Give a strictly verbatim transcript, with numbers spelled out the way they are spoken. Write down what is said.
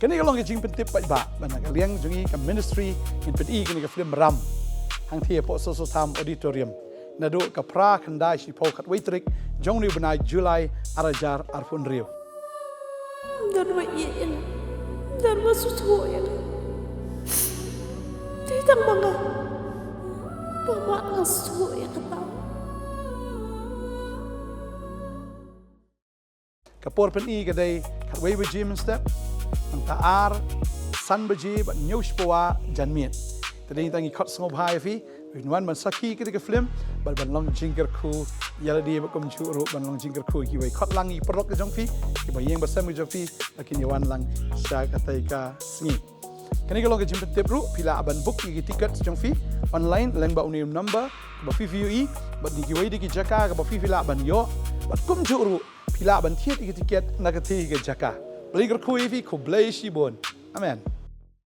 Kane ka long ka jingpyntip paidbah ba na ka liang jong ngi ka ministry ngin pyni kane ka film Ram hangthie hapoh Soso Tham Auditorium naduh ka phra khyndai shiphew khatwei tarik jong une u bnai July ar hajar arphew hynriew. Don ba ïeit ïa nga, don ba sngewthuh ïa nga. Te tang ba nga, ba ma nga sngewthuh ïa kata. Ka por pyni ka dei khatwei baje mynstep, nangta ar, san baje bad hynñiew shiphew janmiet. Te dei tang ngi khot sngewbha ïa phi, phin wan ban sakhi kane ka film bad ban long jingkyrkhu ïa lade bad kumjuh ruh ban long jingkyrkhu ïa kiwei. Khot lang ïa ki paralok ka jong phi, kiba ïeng ba sem ka jong phi, ba kin ïa wan lang sha katei ka sngi. Kane ka long ka jingpyntip ruh, phi lah ban book ïa ki tiket jong phi online lyngba une u number ba phi phi ïohi, bad ïa kiwei de ki jaka kaba phi phi lah ban ïoh, bad kumjuh ruh phi lah ban thied ïa ki tiket na katei ka jaka. Balei kyrkhu ïa phi, khublei shibun. Amen.